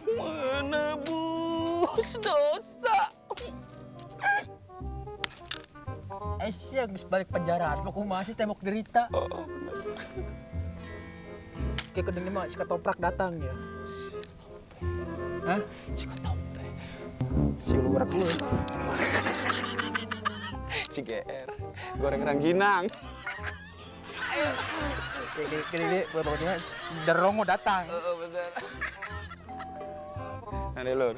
Menebus dosa. Sia geus balik penjara, aku masih tembok derita. Oh, bener. Kayak kedeng mah si ketoprak datang ya. Hah? Si ketombe. Si luar gue. Si GR. Goreng rangginang. Kayak pokoknya si Derongo datang. Oh, bener. Nanti lur.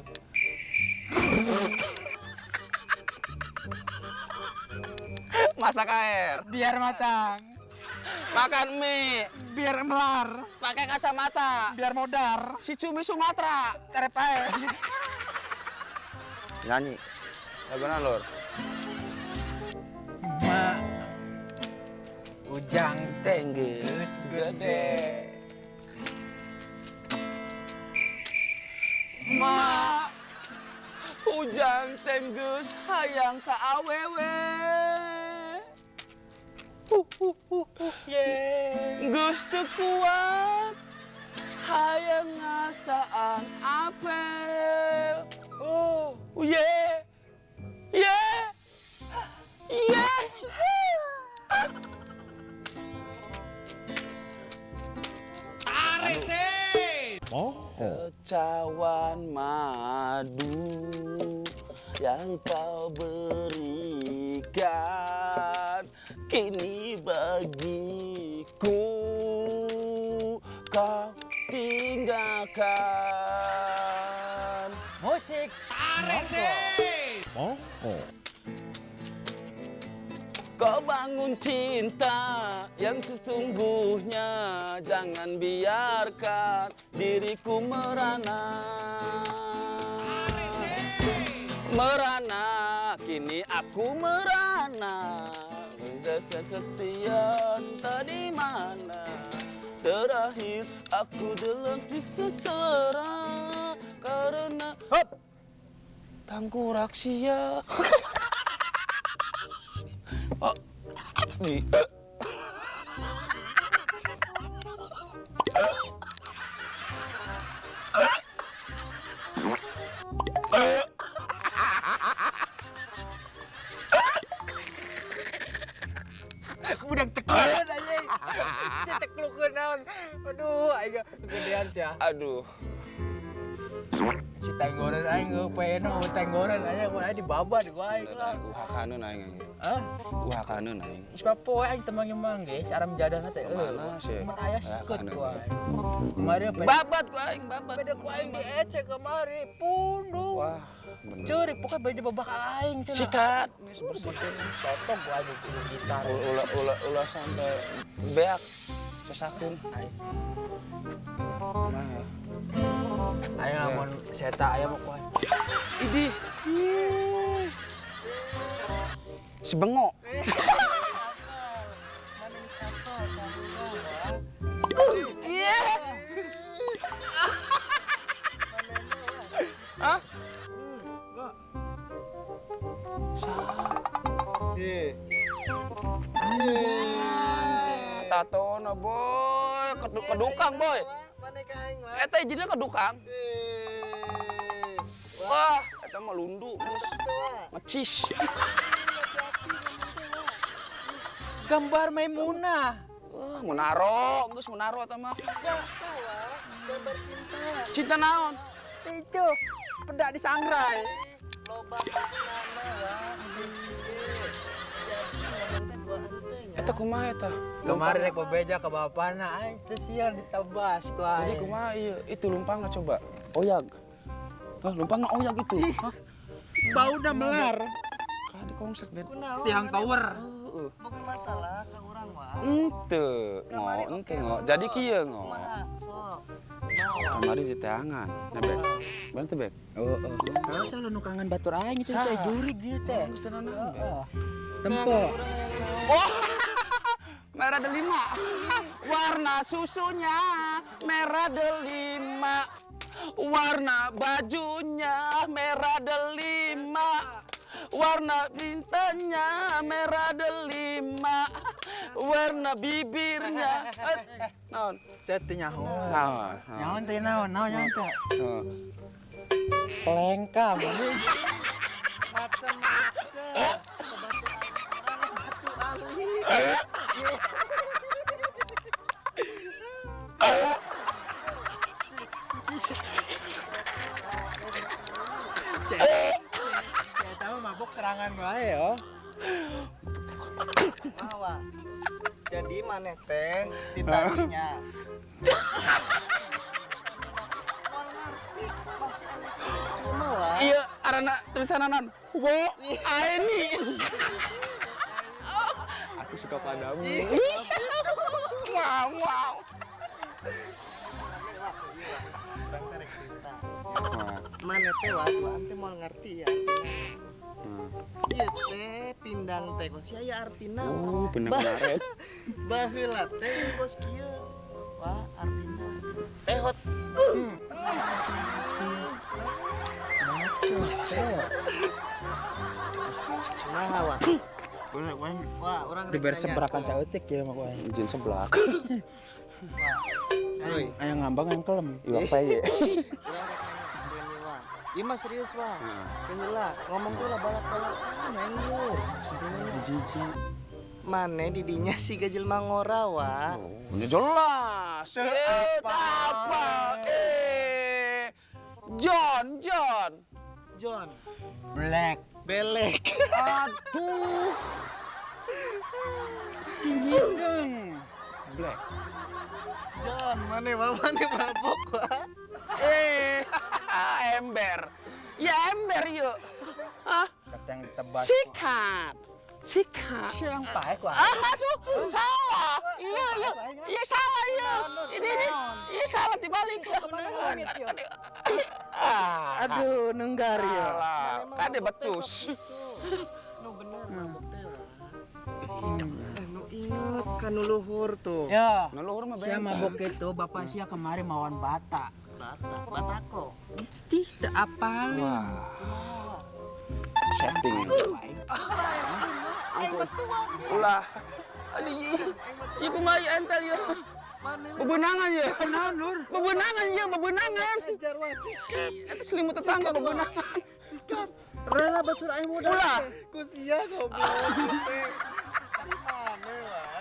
Masak air. Biar matang. Makan mie. Biar melar. Pakai kacamata. Biar modar. Si cumi Sumatera. Terepae. Nyanyi. Lagu naon, Lur? Ma. Ujang Tenggeus gede. Ma. Ujang tenggeus hayang ka awewe. Ye. Geus teu kuat hayang ngasaan apel. Oh. Ye. Ye. Ye. Secawan madu yang kau berikan kini bagiku kau tinggalkan. Musik. Mongko. Kau bangun cinta yang sesungguhnya, jangan biarkan diriku merana. Merana, kini aku merana. Setia tadi mana? Terakhir aku dalam seseorang karena Hop. tangkurak sia. Oh, di. Budak ceklukeun anjing. Si ceklukeun naon. Aduh, aing gedean sia. Aduh. Si tenggoran aing ngeupeun tenggoran aing mun aing dibabat ku aing lah. Uhakaneun aing anjing. Hah? Uhakaneun aing. Sebab poe aing temang emang ge, si aram jadana teh. Mana sih? Mun aya sikut ku aing. Kemari Babat ku aing, babat. Beda ku aing diece kemari, pundung. Wah, bener. Ceurik pokoknya beja babak aing cenah. Sikat, geus bersihkeun. Totong ku aing ku gitar. Ulah ulah ulah sampai beak sesakeun. Aing. Nah, ya. Aing lamun seta aya mah ku aing. Idih. Si bengok. Iya. Hah? Tatona boy, kedukang boy. Eta izinnya kedukang. Wah, eta mah lundu geus. Ngecis. Gambar Maimunah. Wah, munaro, geus munaro eta mah. Gambar cinta. Cinta naon? Itu pedak di sangrai. Loba nama wah. Eta kumaha eta? Kemarin rek bebeja ke bapana aing teu sieun ditabas ku aing. Jadi kumaha ieu? Itu lumpangna coba. Oyag. Hah, lumpangna oyag itu. Hah? Bauna melar. Kah di konslet bed. Tiang tower. Heeh. Bukan masalah ke urang wah. Ente, ngo, ente ngo. Jadi kieu ngo. Kumaha sok. Kamari di teangan. Nah, Bek. Bener teh, Bek? Heeh. Kalau selalu nu kangen batur aing itu teh jurig dieu teh. Geus teu nanaon, Bek. Tempo. Oh, merah delima. Warna susunya merah delima. Warna bajunya merah delima. Warna bintangnya merah delima. Warna bibirnya. Naon? Cet teh nyaho. Naon? Nyaho teh naon? Naon nyaho teh? Pelengkam. Macem-macem. Batu ali. Ya tahu mabok serangan wae yo. Mawa. Jadi maneh teh ditadinya. Iya, arana tulisan naon? Wo aini. Aku suka padamu. Wow, wow. Maneh teh waktu ante moal ngerti ya. Ieu teh pindang teh kos aya artina. Oh, bener-bener. Baheula teh kos kieu. Wah, artina. Pehot. Nah, wah. Wah, urang Dibayar sebrakan saeutik ya mah aing. Izin seblak. Aya ngambang yang kelem. Iwak paye. Iya mah serius wah. Keheula ngomong tuh lah balak-balakan aing lu. Jiji. Mane didinya si jelema ngora wah. Oh, ya jelas. Apa? John, John. John. Black. Belek. Aduh. Si hidung. Black. John, mane mane mabok wah. Ember. Ya ember yuk. Hah? Katang ditebas. Sikat. Sikat. Siang pae ku. Aduh, salah. Iya, iya. Iya salah iya. Ini ini. Iya salah dibalik. Aduh, nenggar ya. Kade betus. Nu bener mabok teh wah. Nu inget kan luhur tuh. Ya. Nu luhur mah Sia mabok itu bapak sia kemari mawan bata. Bata, batako. Mesti teu apal. Wah. Setting. Ulah. Aduh, ieu kumaha ieu entel ieu? Bebenangan ya. Naon lur? Bebenangan ya, bebenangan. Itu selimut tetangga bebenangan. Rela basur aing muda. Ulah. Ku sia goblok. Mane wah.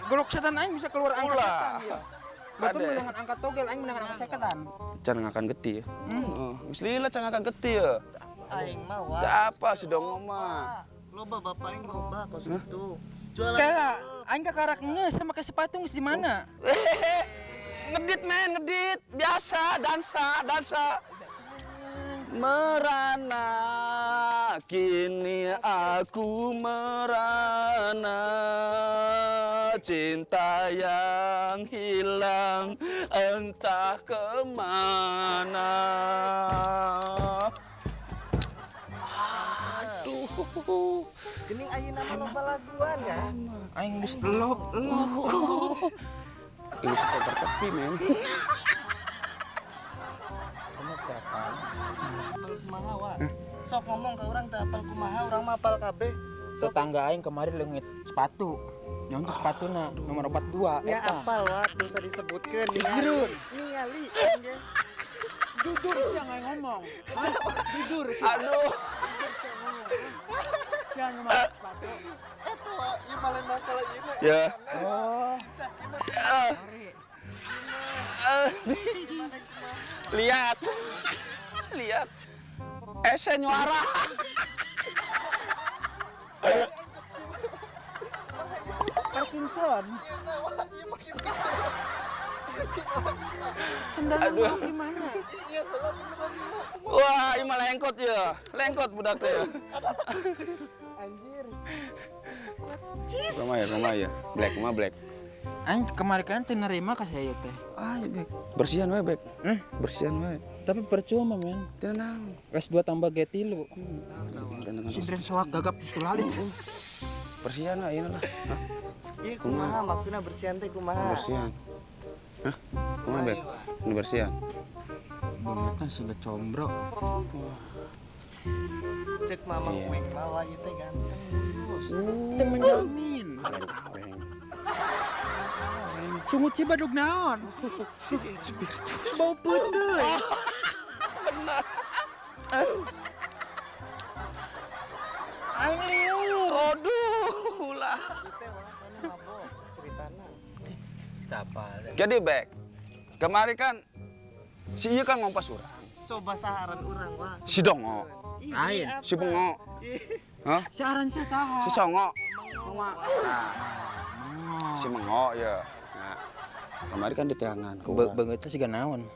Golok setan aing bisa keluar angka Ulah. setan ya. Batur menangan angka togel, aing menangan angka seketan. Can ngakan getih ya. Heeh. Geus lila can ngakan getih ya. Aing mah wah. Teu apa si dongo mah. Loba bapak aing loba kos kitu. Jualan. Kela, aing kakarak ngeus sama ke sepatu geus di mana? Ngedit men, ngedit. Biasa, dansa, dansa. Merana, kini aku merana. Cinta yang hilang entah kemana. Aduh. Gening ayeuna mah loba laguan ya. Aing geus elok, elok. Ini sudah bertepi men. Apal kumaha wa. Sok ngomong ke urang teh apal kumaha, urang mah apal kabeh. Tetangga aing kemarin leungit sepatu. Nyaun teh sepatuna nomor 42 Nya eta. apal wa, teu usah disebutkeun. Jujur. Ningali. Jujur sia aing ngomong. Hah? Jujur sia. Aduh. Sia ngomong sepatu. Eta wa, ieu paling masalah ieu mah. Ya. Oh. Lihat. Lihat. Ese nyuara. Parkinson. Sendal Aduh. gimana? Wah, ini mah lengkot ya. Lengkot budak teh ya. Anjir. Kumaha ya, kumaha ya. Black, kumaha black. Aing kemarin kan teu nerima ka saya teh. Ah, iya, Bek. Bersihan wae, Bek. Bersihan wae. Tapi percuma men. Teu naon. S2 tambah G3. Gandengan. Sindren soak gagap tulalit. Bersihan lah, ini lah. Hah? Ieu kumaha maksudna bersihan teh kumaha? Bersihan. Hah? Kumaha, Bek? Ini bersihan. Bangetna sih combro. Cek mama Iya. kuing mah wah ieu teh ganteng. Teu menjamin. Kaleng-kaleng. Sungut si badug naon? Spiritus. Bau putih. Benar. Aing liur. Aduh lah. Ceritana. Jadi Bek, kemarin kan si ieu kan ngompas urang. Coba saharan urang wah. Si Dongo, Lain. si Bengo. Hah? Saharan sia saha? Si Songo. Nah, si Mengo ya. Nah, kemarin kan diteangan ku urang. Beungeutna siga naon?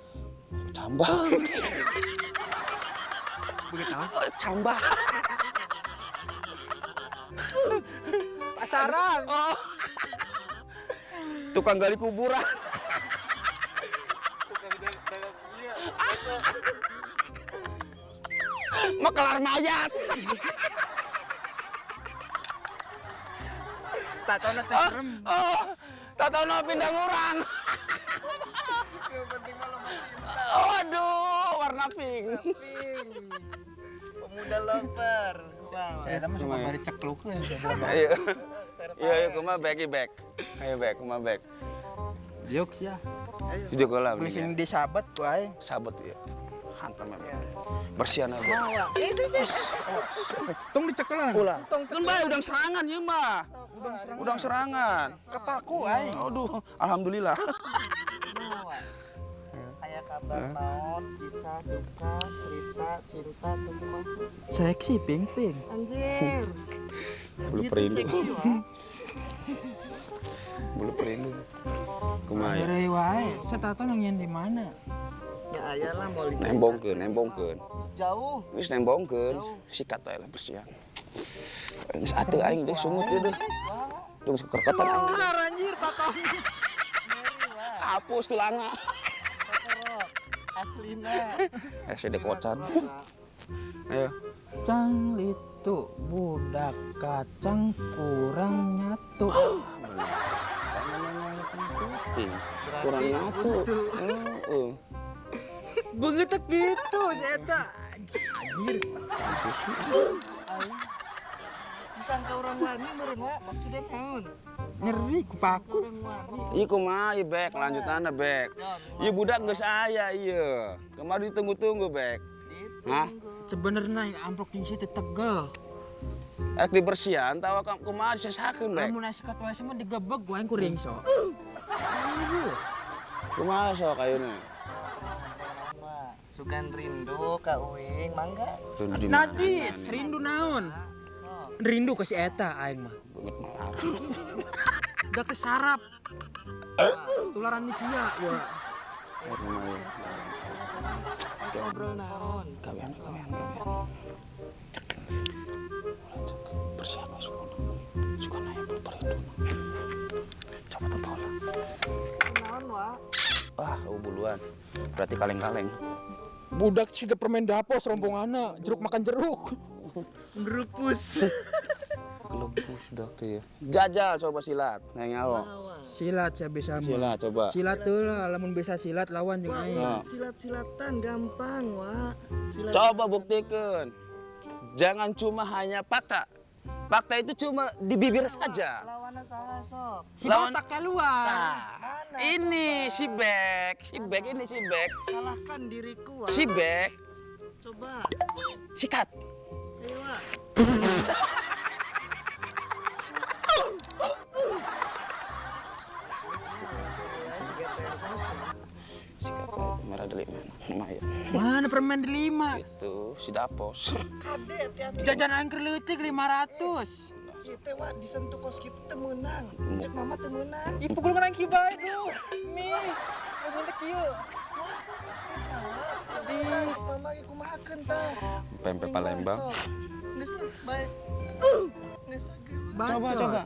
Cambah. Beungeut naon? Oh, cambah. Pasaran. Oh. Tukang gali kuburan. Mau kelar mayat. Tatona teh serem. Oh, tatona pindah ngurang. Yang penting mah lo masih Waduh, warna pink. pink. Pemuda lover. Wow. Saya mah suka bari ceklukeun Ayo. Iya, ayo kumaha back back. Ayo back, kumaha back. Jok sia. Jok lah. Geus sing disabet ku aing. Sabet ya. Hantam ya. Bersihan aja. Tong dicekelan. Ulah. Kan bae udang serangan ieu mah. Udang serangan. Kepaku aing. Aduh, alhamdulillah. Aya kabar naon, kisah, duka, cerita, cinta, tuh kumaha. Seksi ping-ping. Anjir. Bulu Gitu perindu. seksi, wah. Bulu perindu. Kumaha ya? Heureuy wae, saya tahu nangien di mana. Ya aya lah mau lihat. Nembongkeun, nembongkeun. Jauh. Geus nembongkeun, sikat we lah bersihan. Geus atuh aing deh sungut ieu deh. Tunggu kekerketan aing. Anjir tato. Hapus tulangna. Aslina. SD kocan. Ayo. Cang litu budak kacang kurang nyatu. Kurang nyatu. Heeh. Begitu gitu saya tak. Anjir. Disangka orang wani meureun wa, maksudnya naon? Nyeri kupaku. Orang wani. Ieu kumaha ieu Bek, lanjutanna Bek. Ieu budak geus aya ieu. Kemarin ditunggu-tunggu Bek. Hah? Sebenarnya yang amplop jeung sieu teh tegel. Rek dibersihan tawa kumaha disesakeun Bek. Lamun aya sikat wae mah digebeg wae ku ringso. Kumaha sok ayeuna? Wah, sugan rindu ka uing mangga. Rindu di mana? Najis, rindu naon? Rindu ke si eta aing mah. Banget malar. Udah kesarap. Tularan misia wah. Kumaha ieu? Ngobrol naon? Gawean, gawean, gawean. Cek. Ulah cek. Bersihan wae sugan. Sugan aya bulu perindu. Coba tebal lah. Naon wa? Wah, buluan. Berarti kaleng-kaleng. Budak sudah permen dapos rombonganna, jeruk makan jeruk. Merupus. Kelebus dak tuh ya. Jajal coba silat. Neng nyaho. Silat saya bisa mah. Silat coba. Silat tuh lah, lamun bisa silat lawan jeung aing. Nah. Silat-silatan gampang wa. Silat. Coba buktikan. Jangan cuma hanya fakta. Fakta itu cuma di bibir saja. Lawanna saha sok? Si Lawan- botak keluar. Nah, Mana? ini si Bek, si Bek ini si Bek, Kalahkan diriku wa. si Bek, Coba. sikat. Ayo wa. Sikat lah itu merah deli mana? Lumayan. Mana permen di lima? Itu si Dapos. Kade hati-hati. Jajan aing keur leutik 500. Ieu teh wa disentuh kos kitu teu meunang. Cek mama teu meunang. Ih pukul kana kieu bae duh. Mi, lamun teh kieu. Teu meunang cek mama ge kumahakeun tah. Pempek Palembang. Geus lah, bae. Geus agak. Coba coba.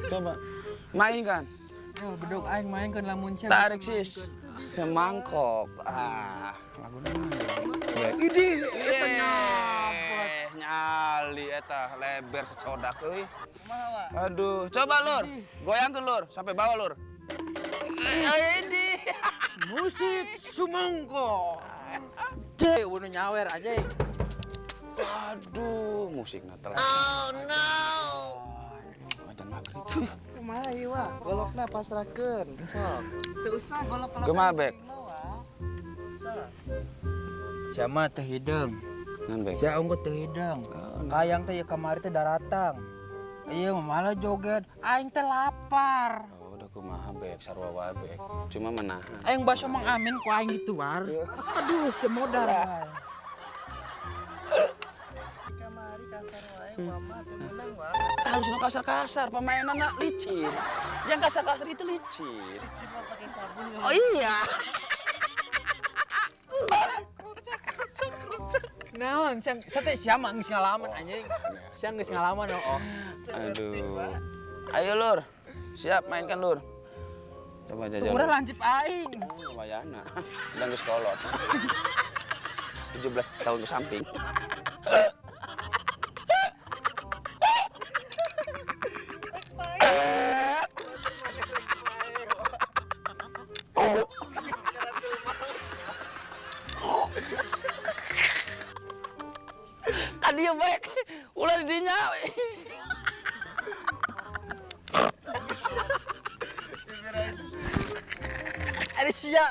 Coba. Main kan? Yo, bedog aing maenkeun lamun sia. Tarik sis. Semangkok. Ah, lagu mana? Idih, Yeeh, nyali eta leber secodak euy. Aduh, coba Lur, goyangkeun Lur sampai bawah Lur. Ini. Musik sumongko. Cek, udah nyawer aja. Aduh, musikna telat. Oh no. Adan maghrib. Kumaha ieu wa? Golokna pasrahkeun. Sok. Teu usah golok-golok. Kumaha, Bek? Usah. Sia mah teu hideung. Naon, Bek? Sia unggul teu hideung. Kayang teh ieu kamari teh daratang. Iya malah joget, aing teh lapar. Oh, udah kumaha Bek, sarua wae Bek. Cuma menahan. Aing baso Mang Amin ku aing gitu war. Aduh, semodar wae. Kamari kasar wae wa mah teu meunang wa. Halus nu kasar-kasar, pemainanna licin. Yang kasar-kasar itu licin. Licin mah pakai sabun. Oh iya. Naon, siang sate sia mah geus ngalaman anjing. Sia geus ngalaman oh. Aduh. Ayo Lur. Siap mainkan Lur. Coba jajal. Urang lancip aing. Oh, wayana. Dan geus kolot. 17 tahun ke samping. Kan dia baik, ulah di dinya. Ada sia.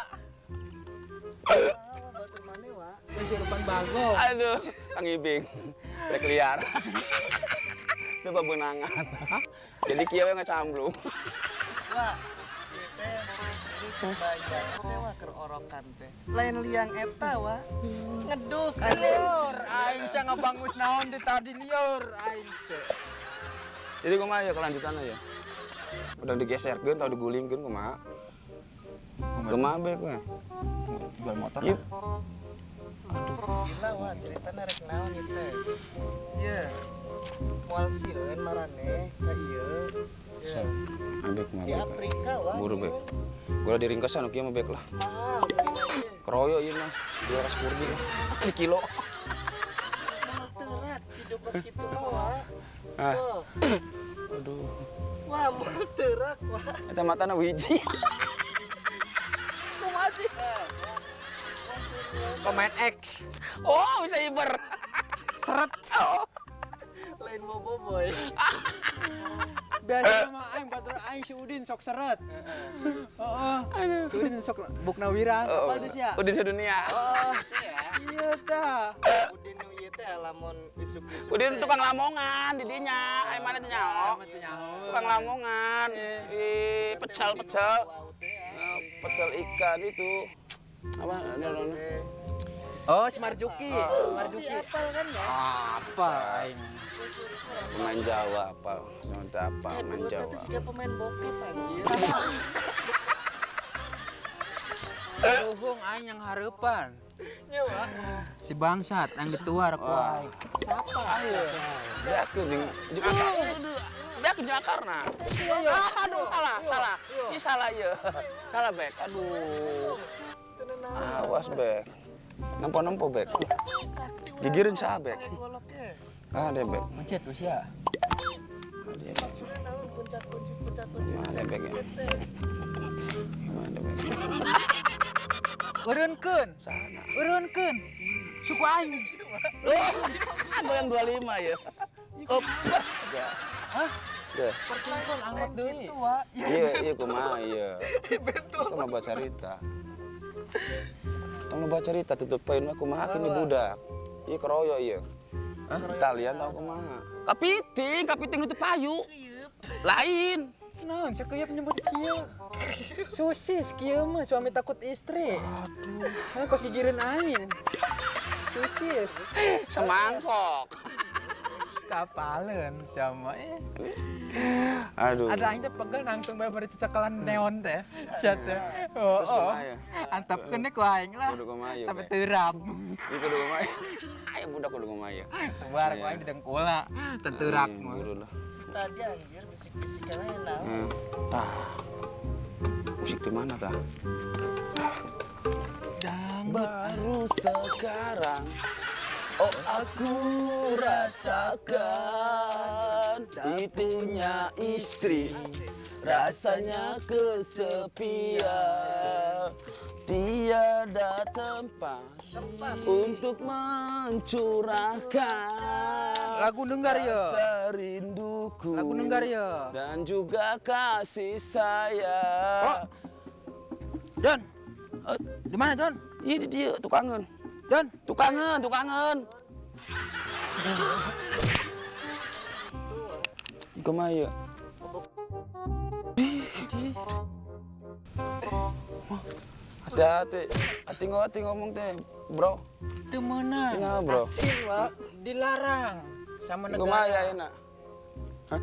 Batur maneh wa. Kesurupan bagong. Aduh, Kang Ibing, rek liar. Itu bebenangan. Jadi kieu we ngacamblung. Wa. Ieu teh jadi kebayang teh wa keur orokan teh. Lain liang eta wa. Ngeduk anjing. Liur, aing sia ngabangus naon teh tadi liur aing teh. Jadi kumaha ya kelanjutannya ya? Udah digeserkeun atau digulingkeun kumaha? Kumaha Bek we? Jual motor. Yuk. Gila wa ceritana rek naon ieu teh. Ye. Moal sieun maraneh ka ieu. Ye. Abek mah Di Bek. Afrika wa. Buru Bek. Gua di ringkesan kieu mah Bek lah. Mahal beuina ge. Keroyo ieu mah 200 kurdi lah. Di kilo. Mahal teurak ciduk kos kitu mah wa. Ah. Sok. Aduh. Wah, moal teurak wa. Eta matana wiji. Kumaha sih? Pemain X. Oh, bisa iber. Seret. Oh. Lain bobo boy. Biasa mah aing batur aing si Udin sok seret. Heeh. Si Udin sok bukna wirang, Oh, apal teh sia? Udin sedunia. Oh, iya tah. Udin nu ieu teh lamun isuk-isuk. Udin teh. tukang lamongan di dinya. Ai mana teh nyaho? Tukang lamongan. Ih, pecel-pecel. Wow teh ya. Eh, pecel ikan itu. Apa? Oh, si Marjuki, si Marjuki. Apal kan ya? Apa aing? Pemain Jawa apa? Apa pemain Dulu Jawa? teh siga pemain bokep anjir. Luhung aing yang hareupan. Nyawa. Si bangsat yang dituar ku Wah. aing. Siapa? Ayo. Beakeun jeung jeung akar. Beakeun jeung akarna. Aduh, salah, salah. Ini salah ieu. Salah Bek. Aduh. Awas Bek. Nempo-nempo Bek. Gigireun saha Bek? Golok ge. Ah, deh Bek. Mencet usia. Ada Bek. Maksudnya naon puncat-puncit puncat-puncit. Mana Bek ya? puncit teh. Gimana Bek? Eureunkeun. Sana. Eureunkeun. Suku aing. Oh, goyang 25 ya. Oh, Hah? ya. Parkinson anggot deui. Itu wa. Iya, iya kumaha iya. Terus tong loba carita. Tong loba carita tutup poin mah kumaha kini budak. Iya keroyo iya. Hah? Italian tau kumaha. Kapiting, kapiting nu teu payu. Lain. Naon sia keuyeup nyebut kieu? Susis kieu mah suami takut istri. Aduh. Nah, kos gigireun aing. Susis. Semangkok. Kapalen sama eh. Aduh. Ada aing teh pegel nangtung bae bari cecekelan neon teh. Sia teh. Oh, Terus oh. kumaha ya? Antepkeun ku aing lah. Kudu kumaha ya, Sampai Bek? teuram. Ieu kudu kumaha. Ayo budak kudu kumaha ya. Tubar ku aing di dengkula. Teurak Ayo, mah. buru lah. Tadi anjir bisik-bisikan aja naon. Tah. Musik di mana tah? Dangdut. Baru sekarang oh aku rasakan itunya istri rasanya kesepian. Tiada tempat untuk mencurahkan Lagu nenggar ya. rasa rinduku. Lagu nenggar ya. Dan juga kasih sayang. Oh. John. Di mana, John? Ini dia tukangan. John. Tukangan, tukangan. Kumaha ya? Hati-hati, hati ngomong teh, bro. Teu meunang. Tinggal, bro. Asin, Wak. Dilarang sama Kumaha negara. ya enak? Hah?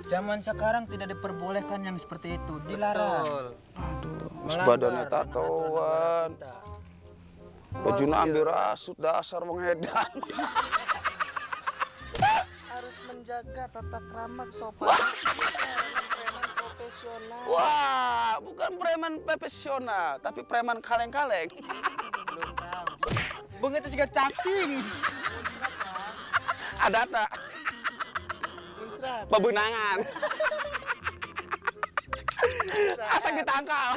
Zaman sekarang tidak diperbolehkan yang seperti itu, dilarang. Betul. Aduh, Melanggar badannya dengan aturan tatoan. negara kita. Bajuna ambil rasut dasar wong edan. Harus menjaga tata krama sopan. Preman profesional. Wah, bukan preman profesional, tapi preman kaleng-kaleng. Belum tahu. Beungeut teh siga cacing. Ada tak? Muncrat. Bebenangan. Asal ditangkal.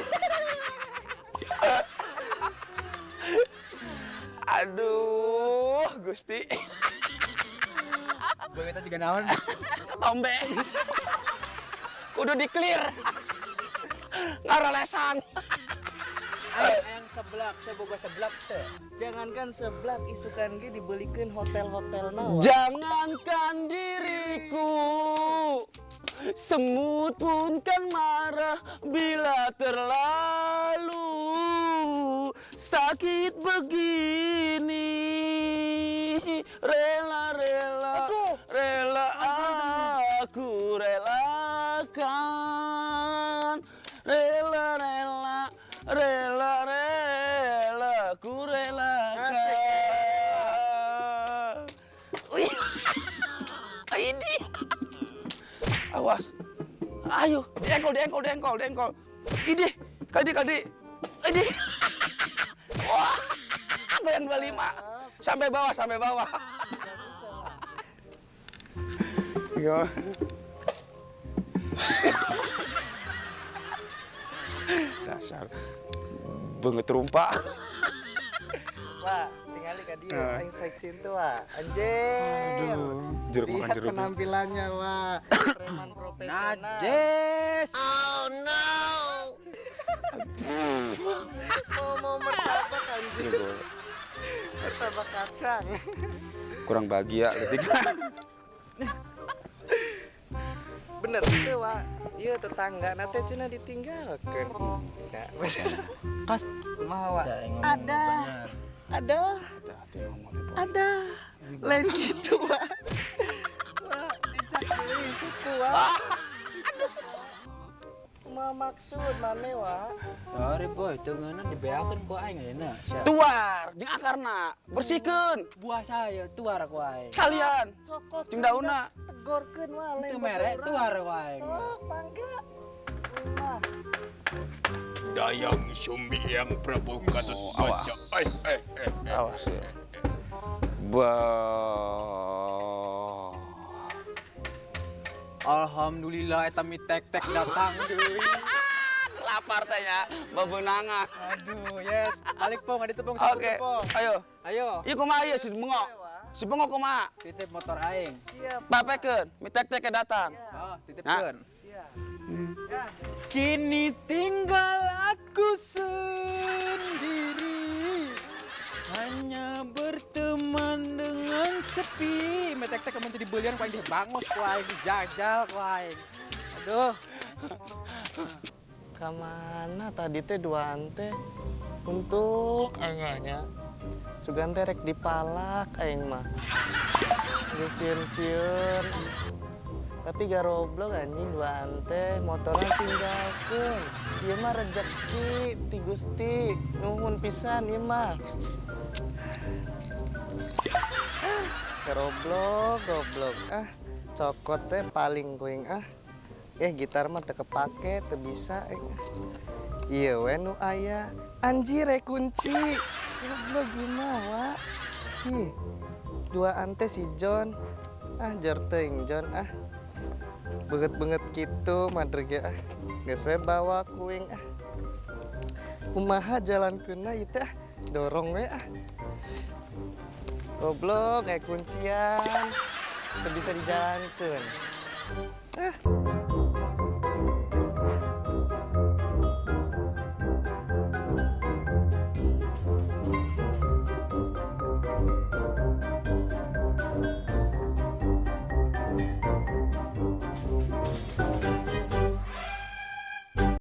Aduh, Gusti. Beungeut teh siga naon? Ketombe. Kudu di-clear. Ngaralesang. Ayang seblak, saya boga seblak teh. Jangankan seblak, isukan ge dibelikeun hotel-hotel na, Wak. Jangankan diriku, semut pun kan marah bila terlalu sakit begini. Rela, rela, rela aku relakan. Rela, rela, rela, rela, ku relakan. Wih, ini. Awas. Ayo, diengkol, diengkol, diengkol, diengkol. Ini, kadi, kadi. Ini. Wah, goyang 25. Sampai bawah, sampai bawah. Ya. Dasar banget rumpak. Wah, tinggali ka dieu aing seksi tuh, Wak. Anjir. Jeruk makan Lihat jeruk. penampilannya, Wak. Preman profesional. Najis. Oh no. Mau martabak anjir. Martabak kacang. Kurang bahagia ketika. Bener itu, Wak. Iya tetangga nate cenah ditinggalkeun. Ya. Kas Kumaha, Wak? Saya ngomong Ada. bener. Ada. Hati-hati ngomong teh, Ada. Lain gitu, Wak. Wak, dicak deui suku, Wak. Kumaha maksud mane, Wak? Sorry boy, teu ngeunah dibeakeun ku aing ayeuna. Sia. Tuar, jeung akarna, bersihkeun Buah saya tuar ku aing. kalian. Cokot. Jeung daunna. Tegorkeun, Wak. Lain Teu mere beurang. tuar ku aing. Sok, mangga. Wah. Dayang Sumbiang Prabu Gatot Oh, awas. Kaca. Eh. Awas ya. Ba. Alhamdulillah eta mie tek-tek datang deui. Lapar teh nya, bebenangan. Aduh, yes. Balik pong, ada tepung. Oke, ayo. Ayo. Ieu kumaha ieu si bengok? Si bengok kumaha? Titip motor aing. Siap. Papekeun, mie tek-tek datang. Oh, titipkeun. Siap. Ya. Kini tinggal aku sendiri, hanya berteman dengan sepi. Metek-tek kamu jadi belian ku aing dibangos ku aing dijajal ku aing. Aduh. Kamana tadi teh duaan teh untuk enganya sugan teh rek dipalak aing mah. Geus sieun-sieun. Tapi garoblok anjing duaan teh motorna tinggalkeun. Ieu mah rejeki ti Gusti, nuhun pisan ieu mah. Ah, garoblok, goblok. Ah, cokot teh paling kuing ah. Gitar mah teu kepake, teu bisa. Ieu we nu aya. Anjir kunci. Goblok gimana, Wak? Ih. Duaan teh si John. Ah, jor teuing John ah. Beungeut-beungeut kitu madreg ge ah. Geus we bawa kuing ah. Kumaha jalankeunna ieu teh ah. Dorong we ah. Goblok kayak kuncian. Teu bisa dijalankeun. Ah.